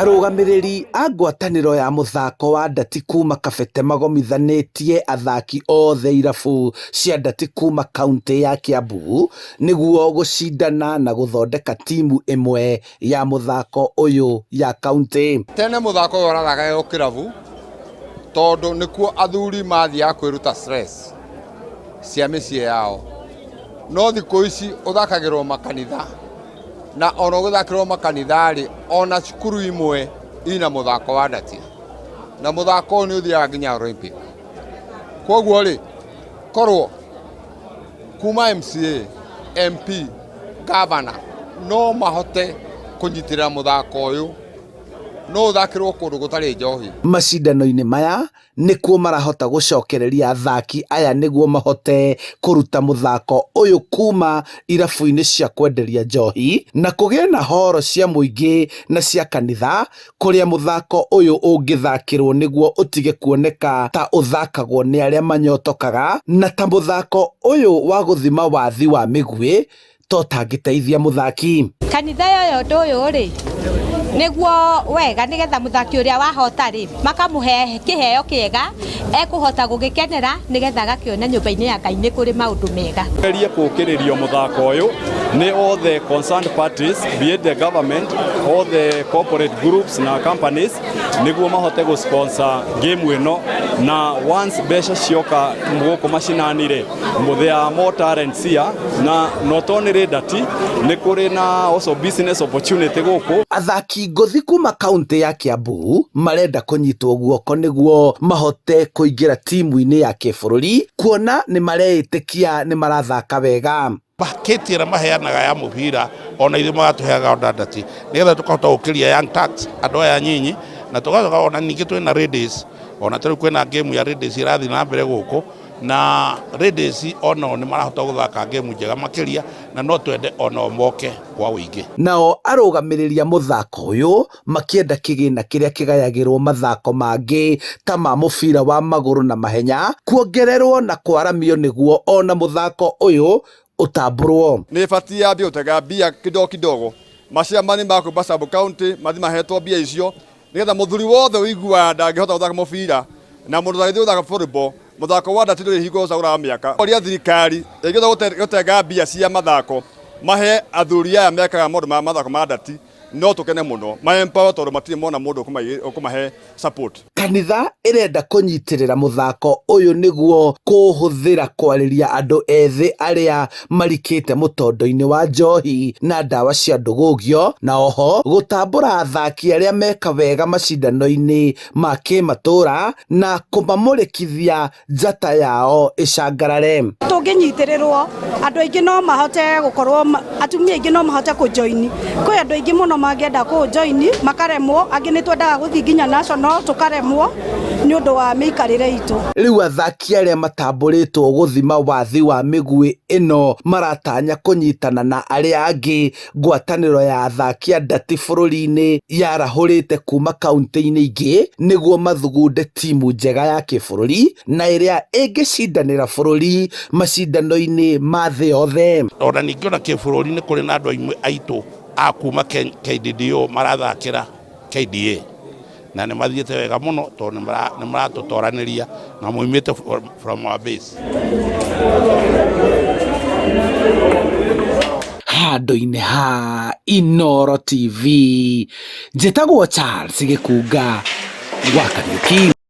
Arũgamĩrĩri a ngwatanĩro ya mũthako wa ndati kuma Kabete magomithanĩtie athaki othe irabu cia ndati kuma kauntĩ ya Kiambu nĩguo gũcindana na gũthondeka timu ĩmwe ya mũthako ũyũ ya kauntĩ. Tene mũthako ũyũ ũrathakagĩrwo kĩrabu tondũ nĩkuo athuri mathiaga kwĩruta stress cia mĩciĩ yao. No thikũ ici ũthakagĩrwo makanitha na ona ũgĩthakĩrwo makanitha rĩ, ona cukuru imwe ina mũthako wa ndati na mũthako ũyũ nĩ ũthiaga nginya Olympic. Koguo rĩ, korwo kuma MCA, MP, governor no mahote kũnyitĩrĩra mũthako ũyũ, no ũthakĩrwo kũndũ gũtarĩ njohi. Macindano-inĩ maya nĩkuo marahota gũcokereria athaki aya nĩguo mahote kũruta mũthako ũyũ kuma irabu-inĩ cia kwenderia njohi na kũgĩe na horo cia mũingĩ na cia kanitha kũrĩa mũthako ũyũ ũngĩthakĩrwo nĩguo ũtige kuoneka ta ũthakagwo nĩ arĩa manyotokaga na ta mũthako ũyũ wa gũthima wathi wa mĩguĩ ta ũtangĩteithia mũthaki. Kanitha yoya ũndũ ũyũ rĩ, nĩguo wega nĩgetha mũthaki ũrĩa wahota rĩ, makamũhe kĩheo kĩega ekũhota gũgĩkenera nĩgetha agakĩona nyũmba-inĩ ya Ngai nĩ kũrĩ maũndũ mega. Gerie kũũkĩrĩrio mũthako ũyũ nĩ all the concerned parties, be it the government, all the corporate groups na companies nĩguo mahote gũ sponsor game ĩno na once mbeca cioka gũkũ macinani rĩ, there are more talents here na not only that nĩ kũrĩ na also business opportunity gũkũ. Athaki ngũthi kuma kauntĩ ya Kiambu marenda kũnyitwo guoko nĩguo mahote kũingĩra timu-inĩ ya kĩbũrũri kuona nĩ mareĩtĩkia nĩ marathaka wega. Kĩti ĩrĩa maheanaga ya mũbira ona ithuĩ magatũheaga ona ndati nĩgetha tũkahota gũkĩria Young Turks andũ aya nyinyi na tũgacoka ona ningĩ twĩna ladies ona tarĩu kwĩna game ya ladies ĩrathiĩ na mbere gũkũ na ladies onao nĩ marahota gũthaka game njega makĩria na no twende onao moke kwa ũingĩ. Nao arũgamĩrĩri a mũthako ũyũ makĩenda kĩgĩna kĩrĩa kĩgayagĩrwo mathako mangĩ ta ma mũbira wa magũrũ na mahenya kuongererwo na kwaramio nĩguo ona mũthako ũyũ ũtambũrwo. Nĩ ĩbatiĩ yambie gũtega mbia kidogo kidogo, maciamani ma kuma sub county mathiĩ mahetwo mbia icio nĩgetha mũthuri wothe ũiguaga ndangĩhota gũthaka mũbira na mũndũ ũtangĩthiĩ gũthaka volleyball, mũthako wa ndati ndũrĩ hingo ũcagũraga mĩaka. Ũria thirikari ĩngĩhota gũtenga mbia cia mathako mahe athuri aya mekaga maũndũ ma mathako ma ndati no tũkene mũno ma empower tondũ matirĩ mona mũndũ ũkũmahe support. Kanitha ĩrenda kũnyitĩrĩra mũthako ũyũ nĩguo kũũhũthĩra kwarĩria andũ ethĩ arĩa marikĩte mũtondo-inĩ wa njohi na ndawa cia ndũgũgio na oho gũtambũra athaki arĩa meka wega macindano-inĩ ma kĩmatũra na kũmamũrĩkithia njata yao ĩcangarare. Tũngĩnyitĩrĩrwo andũ aingĩ no mahote gũkorwo, atumia aingĩ no mahote kũ join. Kwĩ andũ aingĩ mũno mangĩenda kũ join makaremwo, angĩ nĩ twendaga gũthiĩ nginya national tũkaremwo nĩ ũndũ wa mĩikarĩre itũ. Rĩu athaki arĩa matambũrĩtwo gũthima wathi wa mĩguĩ ĩno maratanya kũnyitana na arĩa angĩ ngwatanĩro ya athaki a ndati bũrũri-inĩ yarahũrĩte kuma kauntĩ-inĩ ingĩ nĩguo mathugunde timu njega ya kĩbũrũri na ĩrĩa ĩngĩcindanĩra bũrũri macindano-inĩ ma thĩ yothe. Ona ningĩ ona kĩbũrũri nĩ kũrĩ na andũ aimwe aitũ a kuma KDDO marathakĩra KDA na nĩ mathiĩte wega mũno tondũ nĩ maratũtoranĩria na moimĩte from our base. Handũ-inĩ ha Inooro TV, njĩtagwo Charles Gĩkunga wa Kariũki.